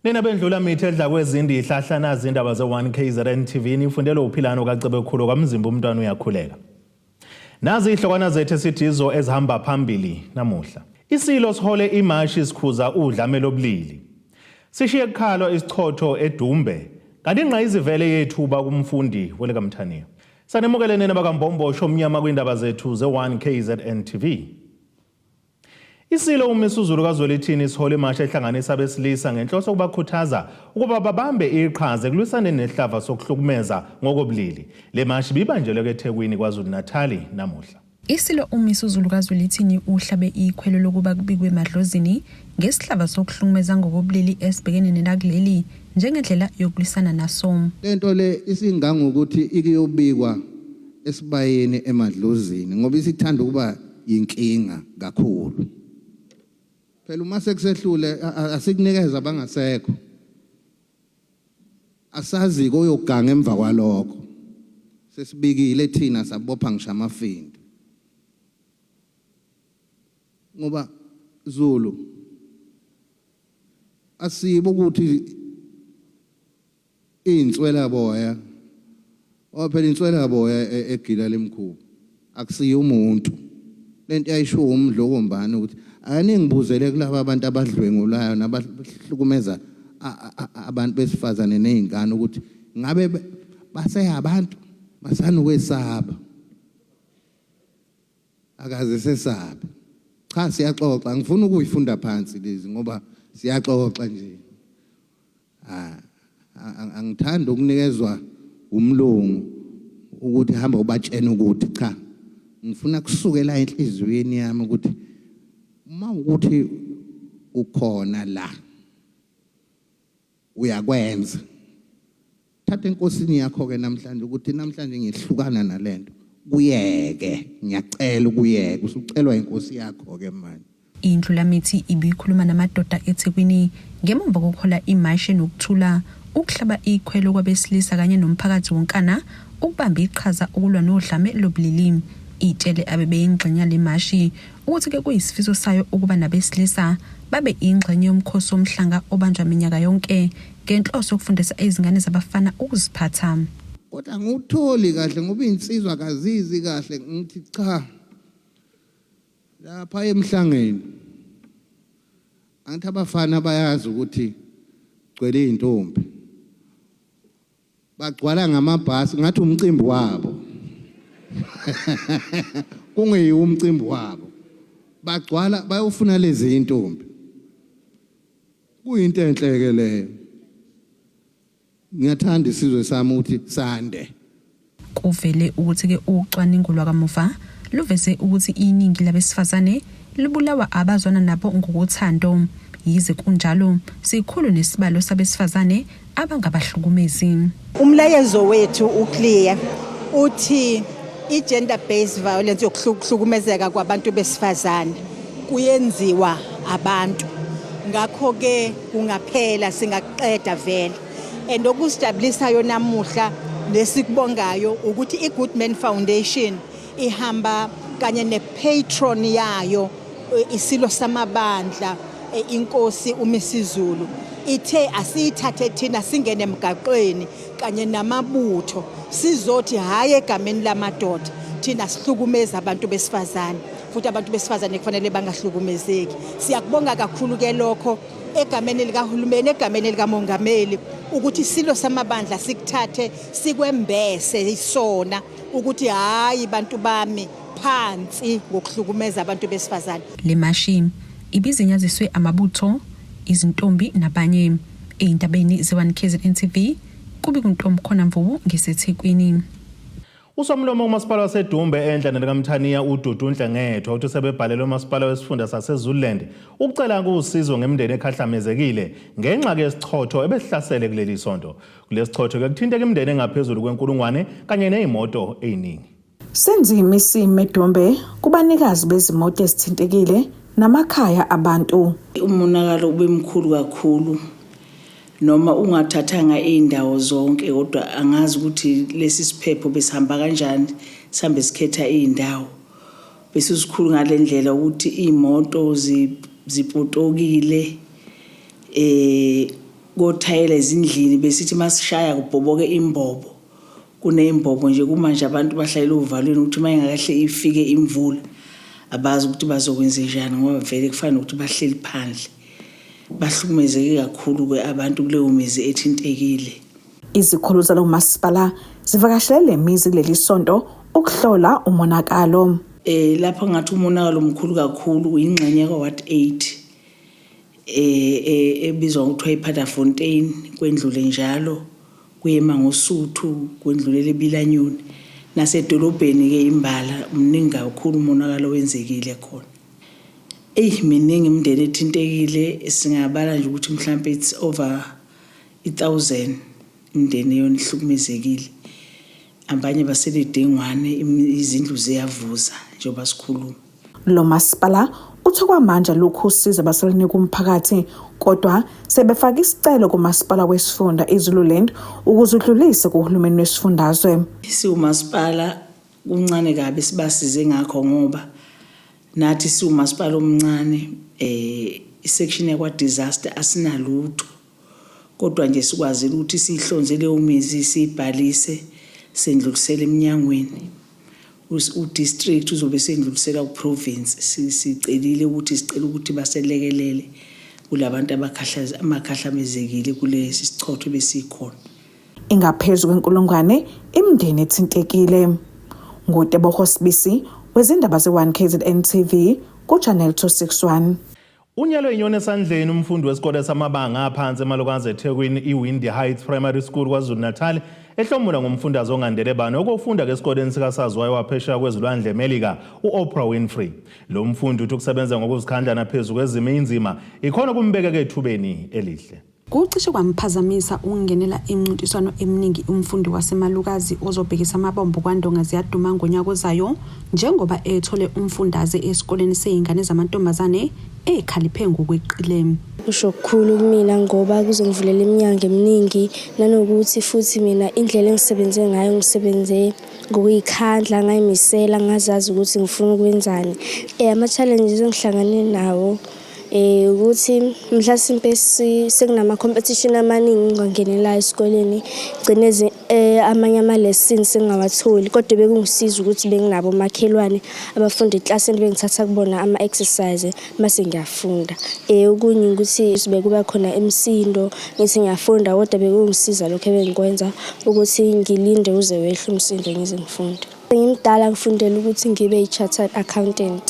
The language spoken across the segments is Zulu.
Nina bendlula mithi edla kwezindi ihlahla nazi indaba ze-1 KZN TV nifundelwe uphilano kaCebekhulu kwaMzimba umntwana uyakhuleka. Nazi ihlokwana zethu esithi izo ezihamba phambili namuhla. Isilo sihole imashi sikhuza udlame lobulili. Sishiye kukhalwa isichotho eDumbe kanti ingqayizivele yethuba kumfundi welekamthaniya. Sanemukele nina bakaMbombosho omnyama kwindaba zethu ze-1 KZN TV. Isilo uMisuzulu kaZwelithini sihole imashi ehlanganisa abesilisa ngenhloso yokubakhuthaza ukuba babambe iqhaza ekulwisaneni nesihlava sokuhlukumeza ngokobulili. Le mashi ibibanjelwe eThekwini KwaZulu-Natali namuhla. Isilo uMisuzulu kaZwelithini uhlabe ikhwelo lokuba kubikwe emadlozini ngesihlava sokuhlukumeza ngokobulili esibhekene nelakuleli njengendlela yokulwisana naso. Lento le isingangokuthi ikuyobikwa esibayeni emadlozini ngoba isithanda ukuba yinkinga kakhulu. Phela uma sekusehlule asikunikeza abangasekho. Asazi koyoganga emva kwalokho. Sesibikile thina sabopha ngisho amafindo. Ngoba Zulu asibo ukuthi Inswela boya. Oh phela inswela boya e, egila lemkhuba. Akusiye umuntu. Lento yayishiwo umdlokombane ukuthi akaningibuzele kulaba abantu abadlwengulayo nabahlukumeza abantu besifazane nezingane ukuthi ngabe baseyabantu basanukwesaba. Akaze sesabe. Cha siyaxoxa ngifuna ukuyifunda phansi lezi ngoba siyaxoxa nje. Ah, angithandi ukunikezwa umlungu ukuthi hamba ubatshena ukuthi cha ngifuna kusukela enhliziyweni yami ukuthi uma ukuthi ukhona la uyakwenza thatha enkosini yakho ke namhlanje ukuthi namhlanje ngihlukana nalento kuyeke ngiyacela ukuyeka usucelwa inkosi yakho ke manje. Indlulamithi ibikhuluma namadoda eThekwini ngemuva kokuhola imashi enokuthula, ukuhlaba ikhwelo kwabesilisa kanye nomphakathi wonkana ukubamba iqhaza ukulwa nodlame lobulili. Itshele abebeyingxenye yale mashi ukuthi-ke kuyisifiso sayo ukuba nabesilisa babe ingxenye yomkhosi womhlanga obanjwa minyaka yonke ngenhloso yokufundisa izingane zabafana ukuziphatha. Kodwa angiwutholi kahle ngoba iy'nsizwa kazizi kahle ngithi cha Lapha emhlangeni angithi abafana bayazi ukuthi gcwele izintombi. Bagcwala ngamabhasi ngathi umcimbi wabo. Kungeyiwo umcimbi wabo. Bagcwala bayofuna lezi intombi. Kuyinto enhle ke leyo. Ngiyathanda isizwe sami ukuthi sande. Kuvele ukuthi-ke ucwaningo lwakamuva luveze ukuthi iningi labesifazane libulawa abazwana nabo ngokothando. Yize kunjalo, sikhulu nesibalo sabesifazane abangabahlukumezi. Umlayezo wethu uclear uthi i-gender based violence yokuhlukumezeka kwabantu besifazane kuyenziwa abantu ngakho-ke kungaphela singakuqeda vele and okusijabulisayo namuhla nesikubongayo ukuthi i-Goodman Foundation ihamba kanye ne-patron yayo eh, isilo samabandla eh, inkosi uMisizulu ithe asiyithathe thina singene emgaqweni kanye namabutho sizothi hhayi egameni lamadoda thina sihlukumeza abantu besifazane futhi abantu besifazane kufanele bangahlukumezeki siyakubonga kakhulu ke lokho egameni likahulumeni egameni likamongameli ukuthi isilo samabandla sikuthathe sikwembese isona ukuthi hhayi bantu bami phansi ngokuhlukumeza abantu besifazane. Le mashi ibizinyaziswe amabutho, izintombi nabanye. Ey'ndabeni ze-1 KZN TV, kubi kuNtombikhona Mvubu ngiseThekwini. Usomlomo kumasipala waseDumbe enhla nelikaMthaniya uDudu Nhlengethwa uthi sebebhalele umasipala wesifunda saseZululand ukucela kusizo ngemindeni ekhahlamezekile ngenxa yesichotho ebesihlasele kuleli sonto. Kulesichotho ke kuthinteka imindeni engaphezulu kwenkulungwane kanye nezimoto eziningi. Sinzima isimo eDumbe kubanikazi bezimoto ezithintekile namakhaya abantu. Umonakalo ube mkhulu kakhulu noma ungathathanga iy'ndawo zonke kodwa angazi ukuthi lesi siphepho besihamba kanjani sihambe sikhetha iy'ndawo. Besisikhulu ngale ndlela ukuthi iy'moto zipotokile. Kothayela ezindlini besithi masishaya kubhoboke imbobo. Kuneyimbobo nje kumanje abantu bahlalela uvalweni ukuthi uma ingakahle ifike imvula abazi ukuthi bazokwenzenjani ngoba vele kufana nokuthi bahleli phandle. Bahlukumezeke kakhulu-ke abantu kuleyo mizi ethintekile. Izikhulu zalo masipala zivakashele le mizi kuleli sonto ukuhlola umonakalo. Lapha ngathi umonakalo omkhulu kakhulu ingxenye kwa-Ward 8 ebizwa ngokuthiwa iPadafontein, kwendlule njalo kuye eMangosuthu, kwendlulele eBilanyoni nasedolobheni-ke imbala mningi kakhulu umonakalo owenzekile khona. Eyi, miningi imindeni ethintekile, singabala nje ukuthi mhlampe it's over i-1000 imindeni eyona ihlukumezekile. Abanye baseledengwane, izindlu ziyavuza njengoba sikhuluma. Lo masipala uthi kwamanje lokhu usizo basalunika umphakathi kodwa sebefaka isicelo kumasipala wesifunda iZululand ukuze udlulise kuhulumeni wesifundazwe. Siwumasipala kuncane kabi sibasize ngakho ngoba nathi siwumasipala omncane, isection yakwa disaster asinalutho, kodwa nje sikwazile ukuthi sihlonze leyo mizi, siyibhalise, sendlulisele eminyangweni. U-district uzobe sendlulisela ku-province. Sicelile ukuthi sicela ukuthi baselekelele kulabantu abakhahlamezekile kulesi sichotho besikhona. Ingaphezu kwenkulungwane imindeni ethintekile. NguTebogo Sibisi wezindaba ze-1 KZN TV ku-Channel 261. Unyelwe inyoni esandleni umfundi wesikole samabanga aphansi eMalukazi eThekwini, iWindy Heights Primary School KwaZulu-Natal, ehlomula ngomfundaze ongandele bani okufunda esikoleni sikasaziwayo waphesheya kwezilwandle eMelika, u-Oprah Winfrey. Lo mfundi uthi ukusebenza ngokuzikhandla naphezu kwezimo ey'nzima ikhona kumbekeka ethubeni elihle. Kucishe kwamphazamisa ukungenela imincintiswano eminingi umfundi waseMalukazi ozobhekisa amabombo kwaNdonga ziyaduma ngonyaka ozayo njengoba ethole umfundaze esikoleni sey'ngane zamantombazane ekhaliphe ngokweqile. Kusho kukhulu kumina ngoba kuzongivulela iminyango eminingi, nanokuthi futhi mina indlela engisebenze ngayo, ngisebenze ngokuyikhandla, ngayimisela, ngazazi ukuthi ngifuna ukwenzani. Ama-challenges engihlangane nawo ukuthi mhlasimpe sekunama-competition amaningi engiwangenelayo esikoleni, gcine amanye ama-lessons sengingawatholi, kodwa bekungisiza ukuthi benginabo omakhelwane abafunda eklasini, bengithatha kubona ama-exercise mase ngiyafunda. Okunye ukuthi bekuba khona imisindo, ngithi ngiyafunda, kodwa bekungisiza lokho ebengikwenza ukuthi ngilinde uze wehle umsindo ngize ngifunde. Ngimdala ngifundela ukuthi ngibe i-chartered accountant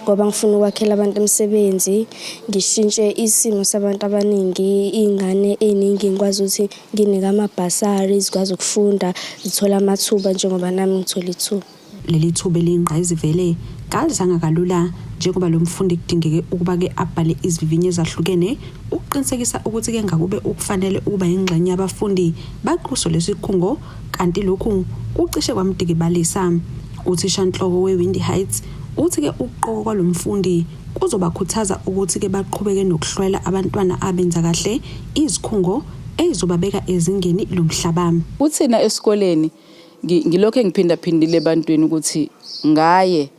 ngoba ngifuna ukwakhela abantu imisebenzi, ngishintshe isimo sabantu abaningi, iy'ngane ey'ningi ngikwazi ukuthi nginike amabhasari, zikwazi ukufunda, zithole amathuba njengoba nami ngithole ithuba. Leli thuba eliyingqayizivele kalizanga kalula njengoba lo mfundi kudingeke ukuba-ke abhale izivivinyo ezahlukene ukuqinisekisa ukuthi-ke ngakube ukufanele ukuba yingxenye yabafundi bakuso lesikhungo, kanti lokhu kucishe kwamdikibalisa. Uthishanhloko we-Windy Heights uthi-ke ukuqokwa kwalo mfundi kuzobakhuthaza ukuthi-ke baqhubeke nokuhlwela abantwana abenza kahle izikhungo ey'zobabeka ezingeni lomhlaba. Kuthina esikoleni ngilokhu engiphindaphindile ebantwini ukuthi ngaye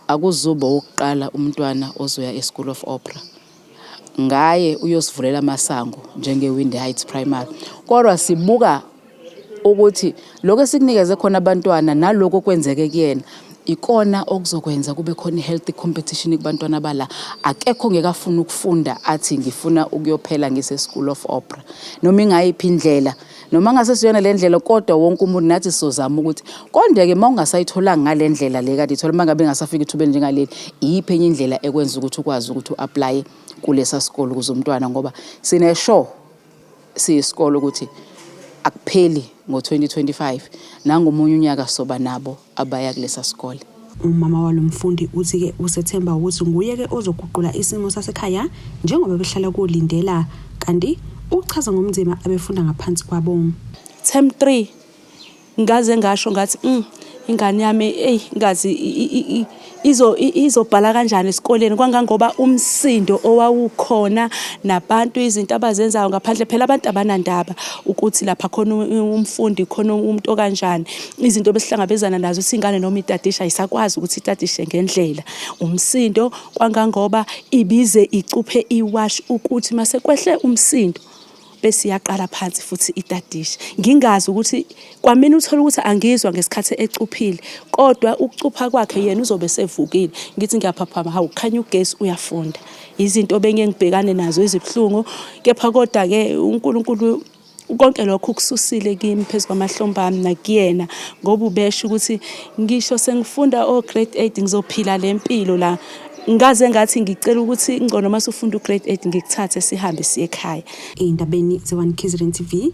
akuzuba wokuqala umntwana ozoya e-School of Oprah. Ngaye uyosivulela amasango njenge-Windy Heights Primary. Kodwa sibuka ukuthi lokho esikunikeze khona abantwana naloko okwenzeke kuyena ikona okuzokwenza kube khona i-healthy competition kubantwana bala. Akekho ngeke afune ukufunda athi ngifuna ukuyophela ngise-School of Oprah. Noma ingayiphi indlela, noma ngasesiyona le ndlela, kodwa wonke umuntu nathi sizozama ukuthi konde-ke uma ungasayitholanga ngale ndlela le kade ithola, uma ngabe ingasafika ethubeni njengaleli, iyiphi enye indlela ekwenza ukuthi ukwazi ukuthi u-aplaye kulesa sikole ukuze umntwana, ngoba sine-sure siyisikole ukuthi akupheli ngo-2025, nangomunye unyaka soba nabo abaya kulesa sikole. Umama walo mfundi uthi-ke usethemba ukuthi nguye-ke ozoguqula isimo sasekhaya njengoba behlala kulindela, kanti uchaza ngomzima abefunda ngaphansi kwabo. Term 3 ngaze ngasho ngathi ingane yami ey ngazi izobhala kanjani esikoleni, kwangangoba umsindo owawukhona nabantu izinto abazenzayo ngaphandle, phela abantu abanandaba ukuthi lapha khona umfundi khona umuntu okanjani, izinto besihlangabezana nazo ukuthi ingane noma itadisha ayisakwazi ukuthi itadishe ngendlela, umsindo kwangangoba ibize icuphe iwashi ukuthi mase kwehle umsindo. Bese iyaqala phansi futhi itadisha. Ngingazi ukuthi kwamina uthola ukuthi angizwa ngesikhathi ecuphile, kodwa ukucupha kwakhe yena uzobe sevukile. Ngithi ngiyaphaphama, hawu kukhanya ugesi uyafunda. Izinto bengiye ngibhekane nazo izibuhlungu, kepha kodwa-ke uNkulunkulu konke lokho ukususile kimi phezu kwamahlombe ami nakuyena ngoba ubesho ukuthi ngisho sengifunda o-grade 8 ngizophila le mpilo la ngaze ngathi ngicela ukuthi ngcono uma usufunda u-grade 8 ngikuthathe sihambe siye ekhaya. Ey'ndabeni ze-1 KZN TV,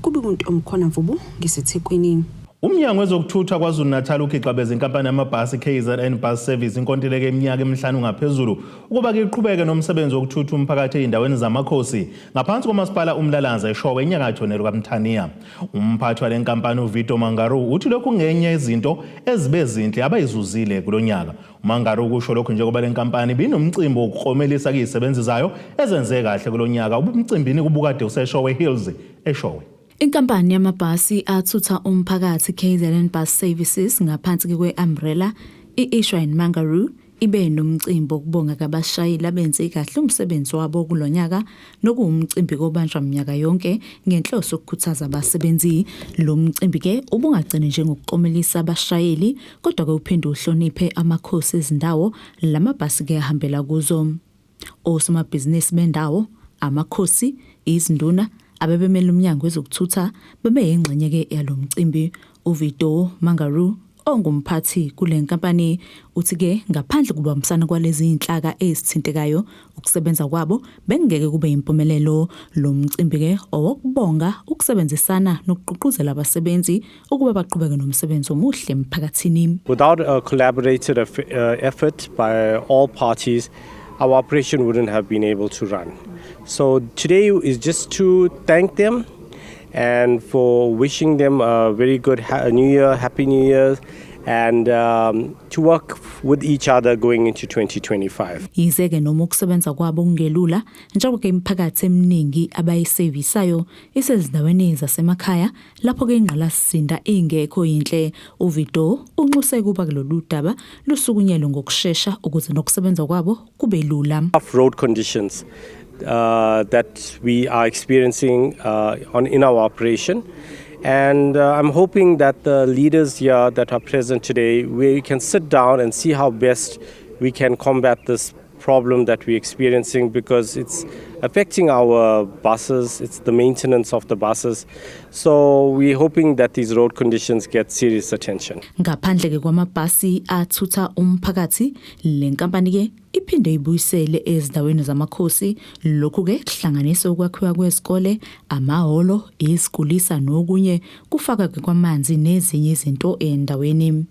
kubika uNtomkhona Mvubu ngiseThekwini. Umnyango wezokuthutha KwaZulu-Natal ugixabeze inkampani yamabhasi KZN Bus Service inkontileka eminyaka emihlanu ngaphezulu ukuba iqhubeke nomsebenzi wokuthutha umphakathi ezindaweni zamakhosi ngaphansi komasipala uMlalazi eShowe enyakatho nelukaMthaniya. Umphathi wale nkampani uVito Mangaru uthi lokhu ngenye yezinto ezibe zinhle abayizuzile kulo nyaka. UMangaru kusho lokhu njengoba le nkampani ibinomcimbi wokuklomelisa kuyisebenzi zayo ezenze kahle kulo nyaka. Ubumcimbini kubukade useShowe Hills eShowe. Inkampani yamabhasi athutha umphakathi KZN Bus Services ngaphansi kwe-umbrella i-Ishwa and Mangaroo ibe nomcimbi wokubonga kabashayeli abenze kahle umsebenzi wabo kulo nyaka nokuwumcimbi kobanjwa minyaka yonke ngenhloso yokukhuthaza abasebenzi. Lo mcimbi ke ubungagcini nje ngokukomelisa abashayeli kodwa ke uphinde uhloniphe amakhosi ezindawo lamabhasi ke ahambela kuzo. Osomabhizinisi bendawo, amakhosi, izinduna, abebemele umnyango wezokuthutha bebeyingxenye-ke yalo mcimbi. UVito Mangaroo ongumphathi kule nkampani uthi-ke ngaphandle kubambisana kwalezi zinhlaka ezithintekayo ukusebenza kwabo bengeke kube yimpumelelo. Lo mcimbi-ke owokubonga ukusebenzisana nokugqugquzela abasebenzi ukuba baqhubeke nomsebenzi omuhle emphakathini. Without a collaborated effort by all parties, our operation wouldn't have been able to run. So today is just to thank them and for wishing them a very good New Year, Happy New Year, and to work with each other going into 2025. Yize-ke noma ukusebenza kwabo kungelula njengoba-ke imiphakathi eminingi abayisevisayo isezindaweni zasemakhaya lapho-ke ingqalasizinda ingekho yinhle. UVito unxuse ukuba kulolu daba lusukunyelwe ngokushesha ukuze nokusebenza kwabo kube lula. Tough road conditions that we are experiencing in our operation. And I'm hoping that the leaders here that are present today, we can sit down and see how best we can combat this problem that we're experiencing, because it's affecting our buses, it's the maintenance of the buses. So we're hoping that these road conditions get serious attention. Ngaphandle ke kwamabhasi athutha umphakathi, le nkampani ke iphinde ibuyisele ezindaweni zamakhosi. Lokhu ke kuhlanganisa ukwakhiwa kwezikole, amahholo, izikulisa nokunye kufaka ke kwamanzi nezinye izinto endaweni.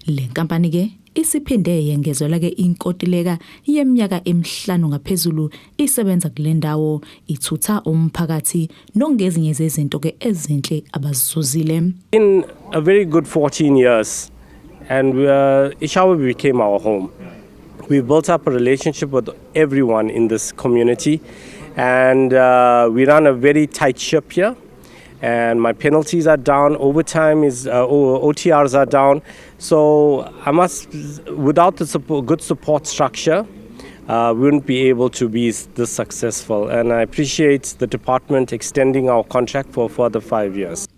Le nkampani ke isiphinde yengezelwa ke inkontileka yeminyaka emihlanu ngaphezulu isebenza kule ndawo ithutha umphakathi nongezinye zezinto ke ezinhle abazizuzile. In a very good 14 years, and Eshowe became our home. We built up a relationship with everyone in this community, and we run a very tight ship here. And my penalties are down, overtime is, OTRs are down. So I must, without the good support structure, we wouldn't be able to be this successful. And I appreciate the department extending our contract for a further 5 years.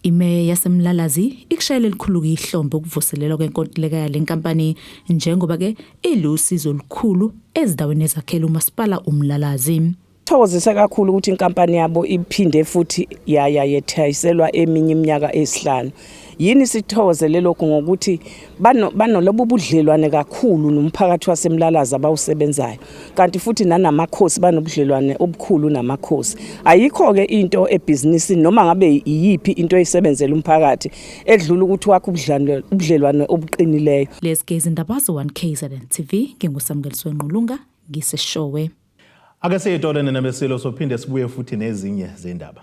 Imeya yaseMlalazi ikushayela elikhulu ihlombe ukuvuselelwa kwenkontileka yale nkampani njengoba ke ilusizo olukhulu ezindaweni ezakhele umasipala uMlalazi. Thokozisa kakhulu ukuthi inkampani yabo iphinde futhi yaya yethayiselwa eminye iminyaka esihlanu. Yini sithokozele lokhu ngokuthi banolobu budlelwane kakhulu nomphakathi waseMlalazi abawusebenzayo, kanti futhi nanamakhosi banobudlelwane obukhulu namakhosi. Ayikho ke into ebhizinisini noma ngabe iyiphi into eyisebenzela umphakathi edlula ukuthi wakhe ubudlelwane obuqinileyo. Lezi ke izindaba ze-1 KZN TV, nginguSamukeliswe Nqulunga ngiseShowe. Ake siyitole nina besilo sophinde sibuye futhi nezinye zendaba.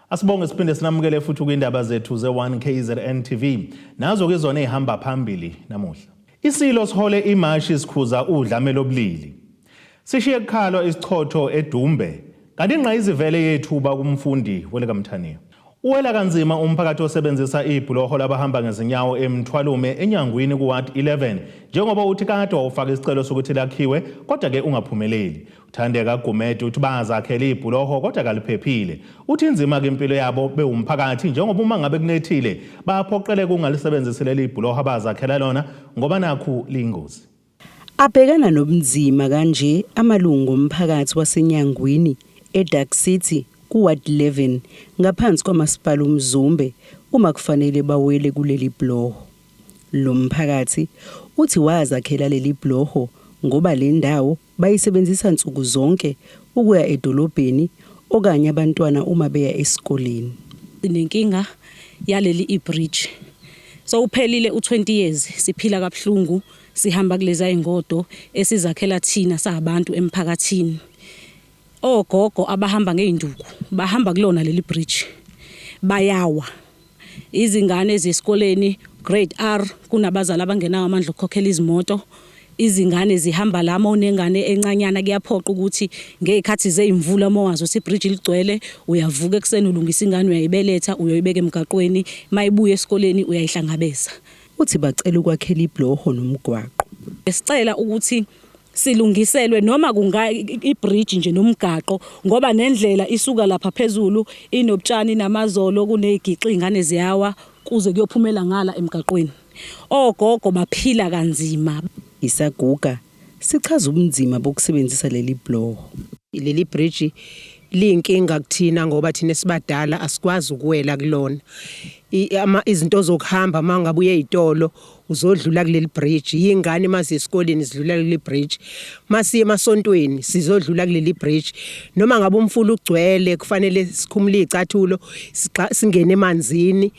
Asibonge siphinde sinamukele futhi kwindaba zethu ze-1 KZN TV. Nazo ke zona ezihamba phambili namuhla. Isilo sihole imashi sikhuza udlame lobulili. Sishiye kukhalwa isichotho eDumbe kanti ingqayizivele yethuba kumfundi welekamthaniya. Uwela kanzima umphakathi osebenzisa ibhuloho labahamba ngezinyawo eMthwalume eNyangwini kuWard 11 njengoba uthi kade wawufaka isicelo sokuthi lakhiwe kodwa-ke ungaphumeleli. UThandeka Gumede uthi bazakhela ibhuloho kodwa kaliphephile. Uthi inzima-ke impilo yabo bewumphakathi njengoba uma ngabe kunethile baphoqeleka ukungalisebenzisi leli bhuloho abazakhela lona ngoba nakhu liyingozi. Abhekana nobunzima kanje amalungu omphakathi waseNyangwini, eDark City, ku-Ward 11, ngaphansi kwaMasipala uMzumbe uma kufanele bawele kuleli bhuloho. Lo mphakathi uthi wazakhela leli bhuloho ngoba le ndawo bayisebenzisa nsuku zonke ukuya edolobheni okanye abantwana uma beya esikoleni. Sinenkinga yaleli ibridge. Sewuphelile u-20 years siphila kabuhlungu sihamba kulezi zingodo esizakhela thina sabantu emphakathini. Ogogo abahamba ngey'nduku bahamba kulona leli bridge bayawa. Izingane ezisikoleni grade R kunabazali abangenawo amandla okukhokhela izimoto. Izingane zihamba la uma unengane encanyana kuyaphoqa ukuthi ngey'khathi zey'mvula uma wazi ukuthi ibridge ligcwele uyavuka ekuseni ulungisa ingane uyayibeletha uyoyibeka emgaqweni mayibuya esikoleni uyayihlangabeza. Uthi bacela ukwakhela ibhuloho nomgwaqo. Sicela ukuthi silungiselwe noma kunga ibridge nje nomgaqo ngoba nendlela isuka lapha phezulu inobutshani namazolo kuney'gixa iy'ngane ziyawa kuze kuyophumela ngala emgaqweni. Ogogo baphila kanzima. Isaguga sichaza ubunzima bokusebenzisa leli bhuloho. Leli bridge liyinkinga kuthina ngoba thina esibadala asikwazi ukuwela kulona. Izinto zokuhamba uma ngabe uye ey'tolo uzodlula kuleli bridge. Iy'ngane uma ziya esikoleni zidlula kuleli bridge. Uma siya emasontweni sizodlula kuleli bridge. Noma ngabe umfula ugcwele kufanele sikhumule iy'cathulo singene emanzini.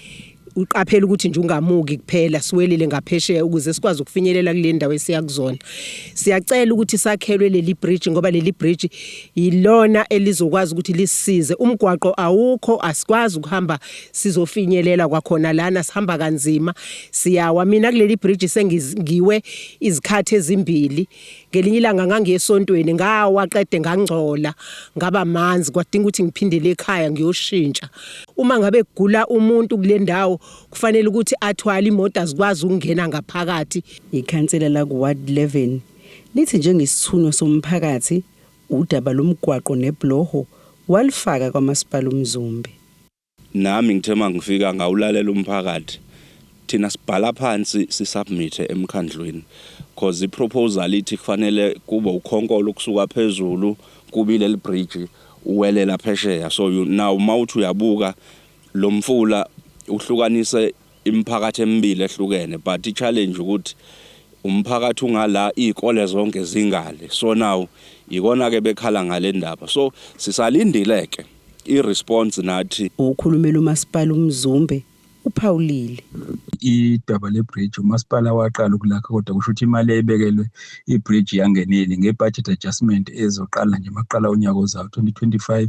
Uqaphele ukuthi nje ungamuki kuphela siwelele ngaphesheya ukuze sikwazi ukufinyelela kule ndawo esiya kuzona. Siyacela ukuthi sakhelwe leli bridge ngoba leli bridge yilona elizokwazi ukuthi lisisize. Umgwaqo awukho, asikwazi ukuhamba sizofinyelela kwakhona lana, sihamba kanzima, siyawa. Mina kuleli bridge sengiwe izikhathi ezimbili. Ngelinye ilanga ngangiye esontweni ngawa qede ngangcola ngaba manzi kwadinga ukuthi ngiphindele ekhaya ngiyoshintsha. Uma ngabe kugula umuntu kule ndawo kufanele ukuthi athwale imoto azikwazi ukungena ngaphakathi. Ikhansela laku-Ward 11 lithi njengesithunywa somphakathi udaba lomgwaqo nebhuloho walufaka kwaMasipala uMzumbe. Nami ngithe mangifika ngawulalela umphakathi. Thina sibhala phansi sisubmit emkhandlwini cause iproposal ithi kufanele kube ukhonkolo ukusuka phezulu kube leli bridge uwelela phesheya. So you, now mawuthi uyabuka lo mfula uhlukanise imiphakathi emibili ehlukene, but i-challenge ukuthi umphakathi ungala, iy'kole zonke zingale. So now ikona ke bekhala ngale ndaba, so sisalindile ke i-response nathi. Okhulumela uMasipala uMzumbe uphawulile. Idaba le-bridge umasipala waqala ukulakha kodwa kusho ukuthi imali eyayibekelwe i-bridge yangeneli nge-budget adjustment ezoqala nje maqala unyaka ozayo 2025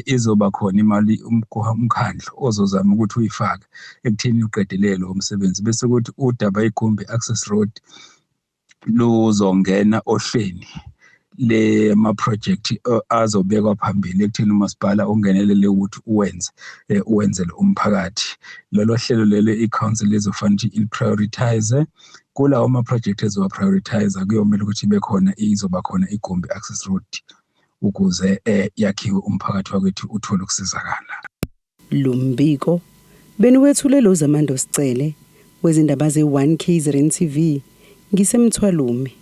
izoba khona imali umkhandlu ozozama ukuthi uyifake ekutheni uqedelele umsebenzi, bese kuthi udaba igumbi access road luzongena ohleni le ma-project azobekwa phambili ekutheni umasipala ungenelele ukuthi uwenze uwenzele umphakathi. Lolo hlelo lelo i-council izofanele ukuthi ili-prioritize. Kulawo ma-project ezowa-prioritize kuyomele ukuthi ibe khona, izoba khona igumbi access road ukuze yakhiwe umphakathi wakwethu uthole ukusizakala. Lo mbiko beniwethule Zamando Sicele wezindaba ze-1 KZN TV ngiseMthwalume.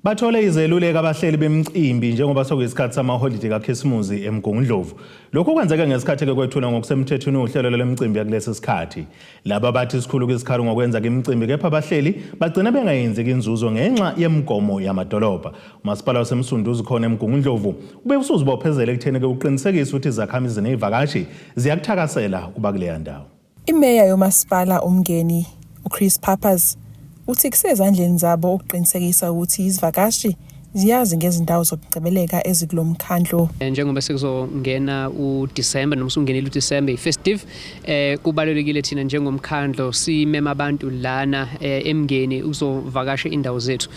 Bathole izeluleko abahleli bemicimbi njengoba sekuyisikhathi samaholide kaKhisimusi eMgungundlovu. Lokhu kwenzeke ngesikhathi ke kwethulwa ngokusemthethweni uhlelo lwemicimbi yakulesi sikhathi. Laba bathi isikhulu kwisikhalo ngokwenza imicimbi kepha abahleli bagcina bengayenzi inzuzo ngenxa yemigomo yamadolobha. Umasipala waseMsunduzi khona eMgungundlovu ube usuzibophezela ekutheni ke uqinisekise ukuthi izakhamizi nezivakashi ziyakuthakasela kuba kuleya ndawo. Imeya yomasipala uMngeni uChris Pappas uthi kusezandleni zabo ukuqinisekisa ukuthi izivakashi ziyazi ngezindawo zokungcebeleka ezikulo mkhandlu. Njengoba sekuzongena uDisemba noma usungenile uDisemba i-festive, kubalulekile thina njengomkhandlo simema abantu lana eMngeni ukuzovakasha indawo zethu.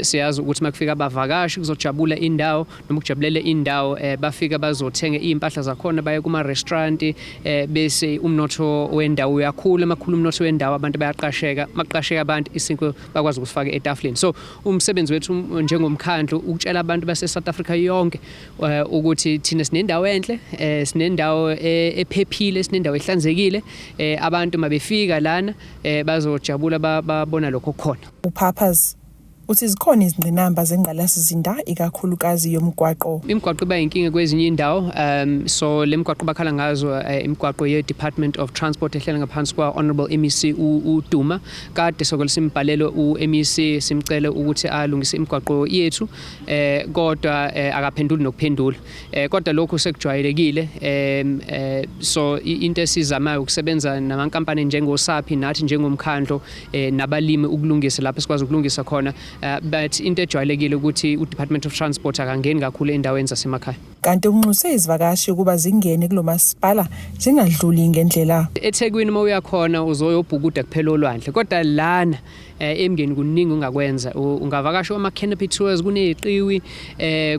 Siyazi ukuthi makufika abavakashi kuzojabula indawo noma kujabulele indawo, bafika bazothenga iy'mpahla zakhona, baye kuma-restaurant, bese umnotho wendawo uyakhula. Makhulu umnotho wendawo, abantu bayaqasheka, makuqasheka abantu isinkwa bakwazi ukusifaka etafuleni. So umsebenzi wethu njengomkhandlu ukutshela abantu base-South Africa yonke ukuthi thina sinendawo enhle, sinendawo ephephile, sinendawo ehlanzekile. Abantu mabefika lana bazojabula babona lokho okukhona. UPappas uthi zikhona izingqinamba zengqalasizinda, ikakhulukazi yomgwaqo. Imigwaqo iba inkinga kwezinye indawo, so le migwaqo bakhala ngazo, imigwaqo ye-Department of Transport ehlela ngaphansi kwa-Honorable MEC uDuma. Kade sokole simbhalele u-MEC simcele ukuthi alungise imigwaqo yethu, kodwa akaphenduli nokuphendula. Kodwa lokhu sekujwayelekile, so into esizamayo ukusebenza namankampani njengoSaphi, nathi njengomkhandlo, nabalimi ukulungisa lapho sikwazi ukulungisa khona, but into ejwayelekile ukuthi u-Department of Transport akangeni kakhulu endaweni zasemakhaya. Kanti unxuse izivakashi ukuba zingene kulo masipala zingadluli ngendlela. EThekwini uma uya khona uzoyobhukuda kuphela olwandle, kodwa lana eMngeni kuningi ungakwenza. Ungavakasha ama-canopy tours, kuneziqiwi,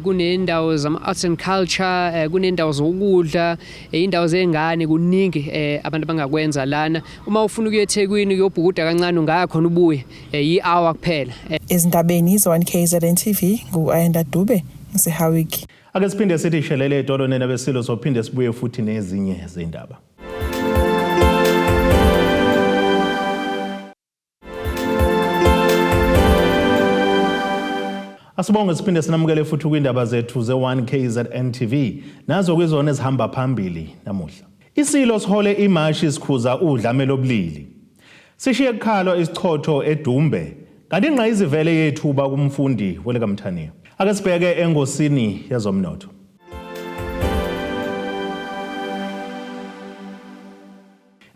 kunendawo zama-arts and culture, kunendawo zokudla, indawo zengane, kuningi abantu abangakwenza lana. Uma ufuna ukuya eThekwini uyobhukuda kancane, ungaya khona ubuye, yi-hour kuphela. Ezindabeni ze-1 KZN TV, ngu-Ayanda Dube ngiseHowick. Ake siphinde sithi shelele etolo nina besilo, sophinde sibuye futhi nezinye zindaba. Asibonge, siphinde sinamukele futhi kwindaba zethu ze-1 KZN TV. Nazo kwizona ezihamba phambili namuhla. Isilo sihole imashi sikhuza udlame lobulili. Sishiye kukhalwa isichotho eDumbe, kanti ingqayizivele yethuba kumfundi welekamthaniya. Ake sibheke engosini yezomnotho.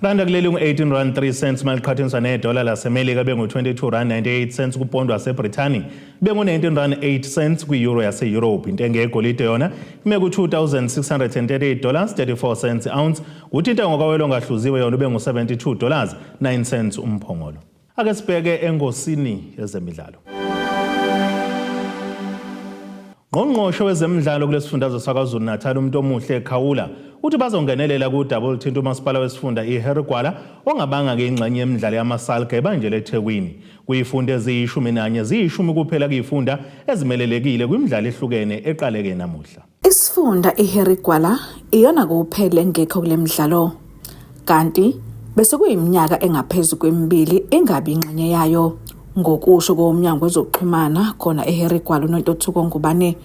Randa kuleli ngu-18 rand 3 cents maliqhathaniswa nedola laseMelika, bengu-22 rand 98 cents kupondo waseBrithani, bengu-19 rand 8 cents kwi-euro yase-Europe. Intengo yegolide yona ime ku-2638 dollars 34 cents ounce, kuthi intengo kawelo ongahluziwe yona ube ngu-72 dollars 9 cents umphongolo. Ake sibheke engosini yezemidlalo. Ngqongqoshe wezemidlalo kulesifundazwe saKwaZulu Natal, uMntomuhle Khawula, uthi bazongenelela kudaba oluthinta umasipala wesifunda iHarry Gwala ongabanga-ke ingxenye yemidlalo yamaSALGA ebanjelwe eThekwini. Kuyifunda eziyi-11, ziyi-10 kuphela kuyifunda ezimelelekile kwimidlalo ehlukene eqaleke namuhla. Isifunda iHarry Gwala iyona kuphela engekho kule midlalo. Kanti bese kuyiminyaka engaphezu kwemibili ingabi ingxenye yayo. Ngokusho komnyango wezokuxhumana khona eHarry Gwala, uNontuthuko Ngubane,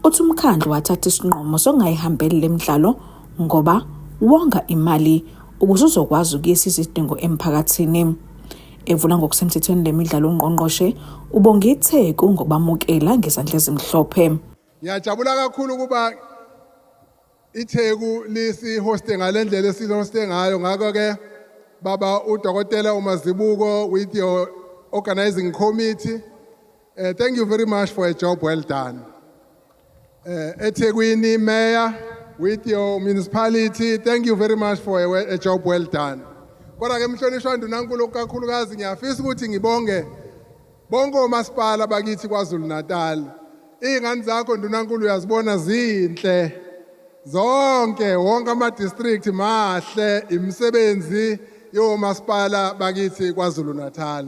uthi umkhandlu wathatha isinqumo sokungayihambeli le midlalo ngoba wonga imali ukuze uzokwazi ukuyisa izidingo emphakathini. Evula ngokusemthethweni le midlalo, ungqongqoshe ubonga iTheku ngokubamukela ngezandla ezimhlophe. Ngiyajabula kakhulu ukuba iTheku lisihoste ngalendlela esihoste ngayo. Ngakho ke baba udokotela uMazibuko with your organizing committee, thank you very much for a job well done. eThekwini mayor with your municipality, thank you very much for a job well done. Kodwa ke mhlonishwa Ndunankulu, kakhulukazi ngiyafisa ukuthi ngibonge bonke omasipala bakithi KwaZulu Natal. Izingane zakho Ndunankulu uyazibona zinhle zonke, wonke ama district mahle, imisebenzi yomasipala bakithi KwaZulu Natal.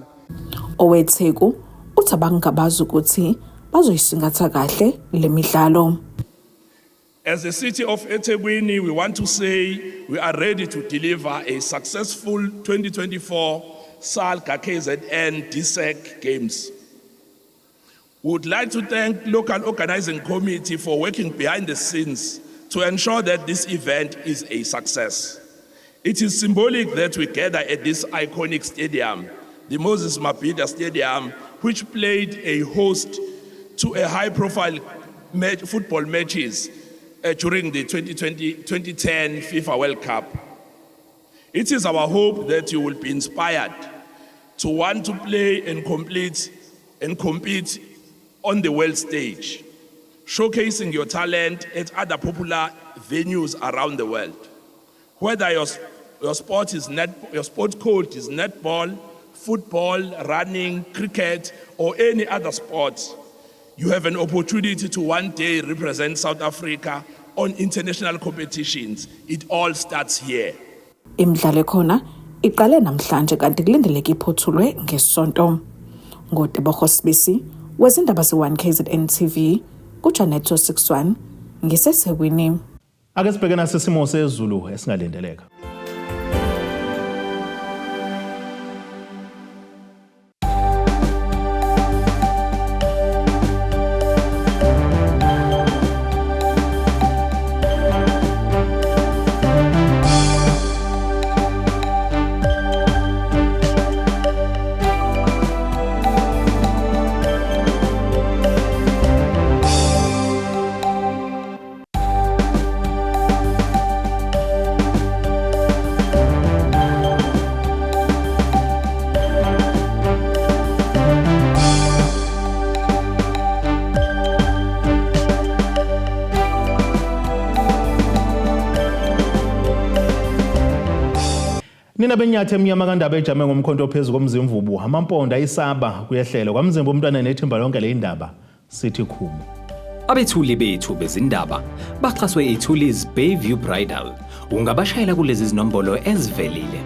OweTheku uthi abangabazi ukuthi bazoyisingatha kahle le midlalo. As the city of eThekwini, we want to say we are ready to deliver a successful 2024 SALGA KZN DSEC Games. We would like to thank local organizing committee for working behind the scenes to ensure that this event is a success. It is symbolic that we gather at this iconic stadium, the Moses Mabhida Stadium, which played a host to a high-profile football matches during the 2020, 2010 FIFA World Cup. It is our hope that you will be inspired to want to play and compete on the world stage, showcasing your talent at other popular venues around the world. Whether your, your sport is net, your sport code is netball, football, running, cricket, or any other sport, you have an opportunity to one day represent South Africa on international competitions. It all starts here. Imidlalo ekhona iqale namhlanje kanti kulindeleke iphothulwe ngeSonto. NgoTebogo Sibisi wezindaba ze-1 KZN TV kuJanet 61 ngiseThekwini. Ake sibheke nasi isimo sezulu esingalindeleka. Nina benyathi emnyama kandaba ejame ngomkhonto ophezu komzimvubu amampondo ayisaba kuyehlelo kwamzimba umntwana nethimba lonke le indaba sithi khumu. Abethuli bethu bezindaba baxhaswe iThuli's Bayview Bridal. Ungabashayela kulezi zinombolo ezivelile.